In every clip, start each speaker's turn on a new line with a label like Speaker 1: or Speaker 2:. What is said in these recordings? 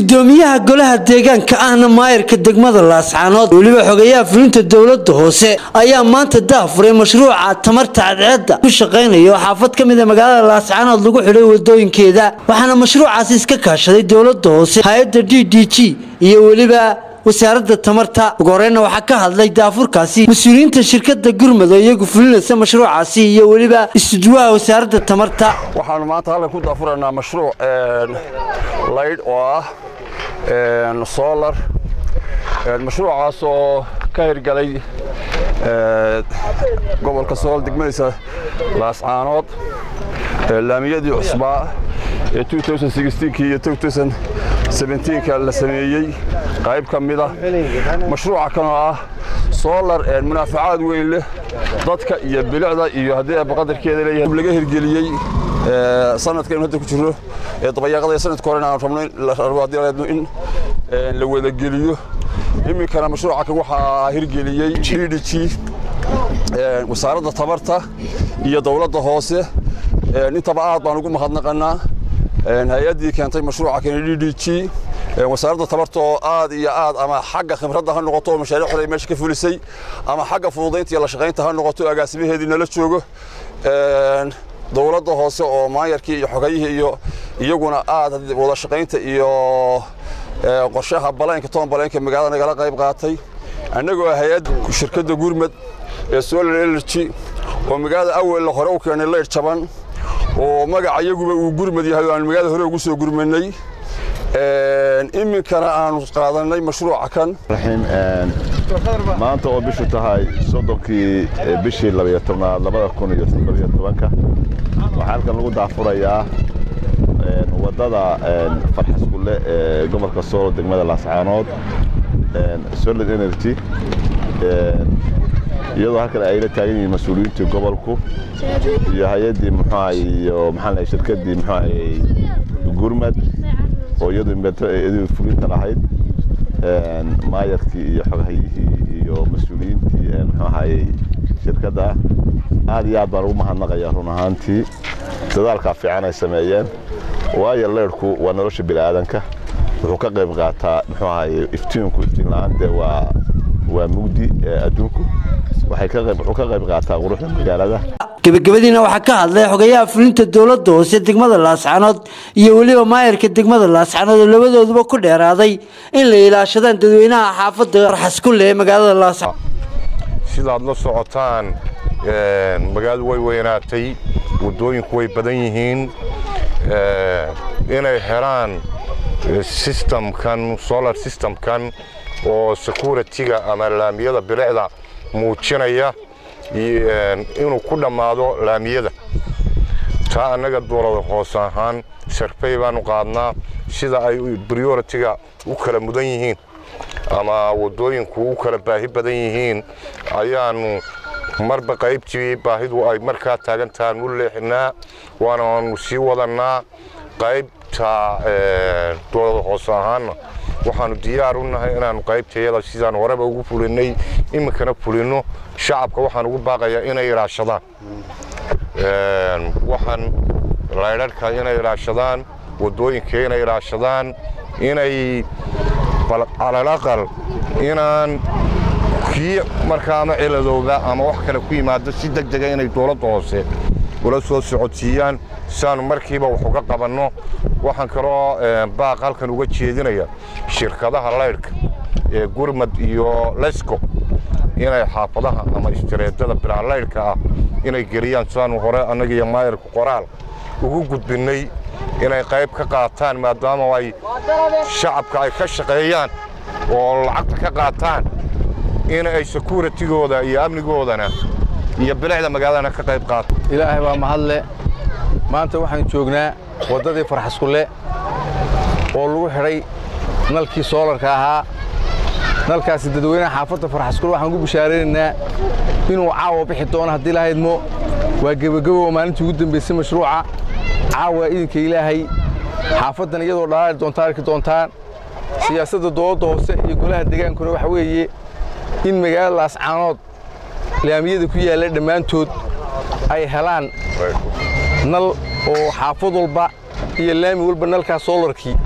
Speaker 1: Gudoomiyaha golaha deegaanka ahna maayarka degmada Laascaanood, weliba xogayaha fulinta dowladda hoose, ayaa maanta daafuray mashruuca tamarta cadceedda ku shaqaynaya oo xaafad ka mid a magaalada Laascaanood lagu xidhay wadooyinkeeda. Waxaana mashruucaasi iska kaashaday dowladda hoose, hay-adda DDG iyo weliba wasaaradda tamarta. Ugu horeyna waxaa ka hadlay daafurkaasi mas-uuliyiinta shirkadda Gurmud oo iyagu fulinaysa mashruucaasi iyo weliba istuduwaha wasaaradda tamarta.
Speaker 2: Waxaanu maanta halkan ku daafuraynaa mashruuc laydh oo ah solar, mashruucaas oo ka hirgalay gobolka Sool, degmadiisa Laascaanood, laamiyadii cusbaa ee iyo ka la sameeyey qayb ka mid ah. Mashruuca kan oo ah solar munaafacaad weyn leh dadka iyo bilicda iyo haddii qadarkeeda leeyahay, laga hirgeliyey sanadkan hadda ku jirno ee dabayaaqada iyo sanadka hore aan rabno la rabo haddii la in la wada geliyo. Iminkana mashruuca kan waxaa hirgeliyey DDG, wasaaradda tamarta iyo dowladda hoose. Intaba aad baan ugu mahadnaqanaa hay-addii keentay mashruuca kan DDG, wasaaradda tamarta oo aad iyo aad ama xagga khibradda ha noqoto oo mashaariic hore meesha ka fulisay, ama xagga fududaynta iyo la shaqaynta ha noqoto, agaasimaheedii nala joogo, dowladda hoose oo maayarkii iyo xogayihii iyo iyaguna aad wada shaqaynta iyo qorshaha balaynka toon balaynka magaalada nagala qayb qaatay. Annagoo hay-ad shirkadda Gurmad ee solar energy oo magaalada awalna hore u keenay leydh jaban oo magaca iyaguba uu Gurmad yahay oo aan magaalada hore ugu soo gurmanay, iminkana aanu qaadanay mashruuca kan.
Speaker 3: Maanta oo bishu tahay 30-kii bishii 12aad 2017-ka, waxaa halkan lagu daafurayaa waddada Farxaskulle ee gobolka Soolo, degmada Laascaanood, solar energy, iyadoo halkan ay la taagan yihiin mas-uuliyiintii gobolku iyo hay-addii muxuaha iyo maxaa la shirkaddii muxuahay Gurmad oo iyadu fulinta lahayd, maayarkii iyo xoghayihii iyo mas-uuliyiintii muxuu ahayey shirkadda. Aad iyo aad baan ugu mahadnaqayaa run ahaantii dadaalkaa fiican ay sameeyeen, waayo leyrhku waa nolosha bini'aadanka, wuxuu ka qayb qaataa muxuu ahaye iftiinku. Iftiin la'aan dee waa mugdi adduunku. Wuxuu ka qayb qaataa quruxda magaalada.
Speaker 1: Gebagabadiina waxaa ka hadlay xogayaha fulinta dowladda hoose degmada Laascaanood iyo weliba maayarka degmada Laascaanood oo labadooduba ku dheeraaday in la ilaashadaan dadweynaha xaafadda Farxaskulle ee magaalada Laascaanood.
Speaker 4: Sidaad la socotaan, magaaladu way weynaatay, waddooyinku way badan yihiin. Inay helaan systemkan, solar systemkan oo security-ga ama laamiyada bilicda muujinaya inuu ku dhammaado laamiyada, taa annaga dowlada hoose ahaan survey baanu qaadnaa sida ay priority-ga u kala mudan yihiin ama waddooyinku u kala baahi badan yihiin, ayaanu marba qaybtii baahidu ay markaa taagan tahaan u leexinaa, waanaanu sii wadannaa. Qaybta dowlada hoose ahaanna waxaanu diyaar u nahay inaanu qaybtayada sidaan horeba ugu fulinay iminkana fulinno. Shacabka waxaan ugu baaqayaa inay ilaashadaan waxaan laydharhka, inay ilaashadaan waddooyinka, inay ilaashadaan, inay calalaqal inaan kii markaa ama ciladooba ama wax kale ku yimaado si deg dega inay dowladda hoose ula soo socodsiiyaan si aanu markiiba wax uga qabanno. Waxaan kaloo baaq halkan uga jeedinaya shirkadaha laydhka ee Gurmad iyo Lesco inay xaafadaha ama istareedada bilaa laydhka ah inay geliyaan, sidaanu hore annaga iyo maayarka qoraal ugu gudbinnay, inay qayb ka qaataan maadaama ay shacabka ay ka shaqeeyaan oo lacagta ka qaataan, in ay security-gooda iyo amnigoodana iyo bilicda magaaladana ka qayb qaato.
Speaker 5: Ilaahay baa mahadle. Maanta waxaan joognaa waddadii Farxaskulle oo lagu xidhay nalkii solar-ka ahaa. Nalkaasi dadweynaha xaafadda Farxaskulle waxaan ugu bishaaraynaynaa inuu caawa bixi doono haddii lahaydmo. Waa gebagabo oo maalintii ugu dambaysay mashruuca. Caawa idinka Ilaahay xaafaddan iyadoo dhalaali doontaan arki doontaan. Siyaasadda dowladda hoose iyo golaha deegaankuna waxa weeye in magaalada Laascaanood laamiyada ku yaalla dhammaantood ay helaan nal, oo xaafad walba iyo laami walba nalkaas solar-kii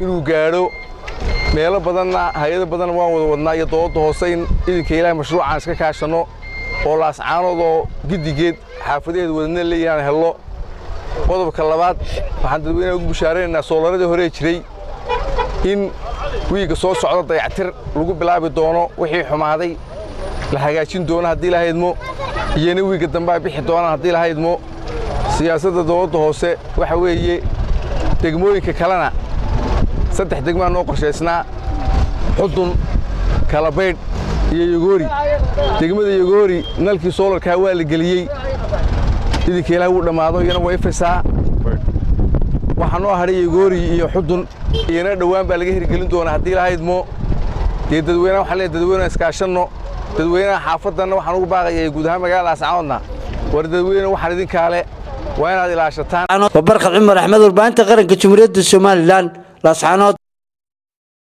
Speaker 5: inuu gaadho. Meelo badanna, hay-ado badanna waan wada wadnaa iyo dowladda hoose in idinka Ilaahay mashruucaan iska kaashanno oo Laascaanood oo giddigeed xaafadaheed wadana leeyahaan hello. Qodobka labaad, waxaan dadweynaha ugu bushaaraynaynaa soolaradii horee jiray in wiigga soo socda dayactir lagu bilaabi doono, wixii xumaaday la hagaajin doono haddii Ilaahay idmo, iyona wiigga dambe ay bixi doonaan haddii Ilaahay idmo. Siyaasadda dowladda hoose waxa weeye degmooyinka kalena 3 degmaa noo qorshaysnaa: Xudun, Kalabaydh iyo Yogoori. Degmada Yogoori nalkii soolarkaa waa la geliyey, idinka Ilaah wuu dhammaado, iyana way ifisaa. Waxaa noo hadhay Yogoori iyo Xudun, iyana dhowaan baa laga hirgelin doonaa haddii Ilaahay idmo. Dee dadweynaha waxaan leeyahay, dadweynaha iskaashanno. Dadweynaha xaafaddanna waxaan ugu baaqayaa, guud ahaan magaalada Laascaanoodna, war dadweyne, waxaan idinkaale waa inaad ilaashataan.
Speaker 1: Waa Barkhad Cumar Axmed, warbaahinta qaranka Jamhuuriyadda Somalilan, Laascaanood.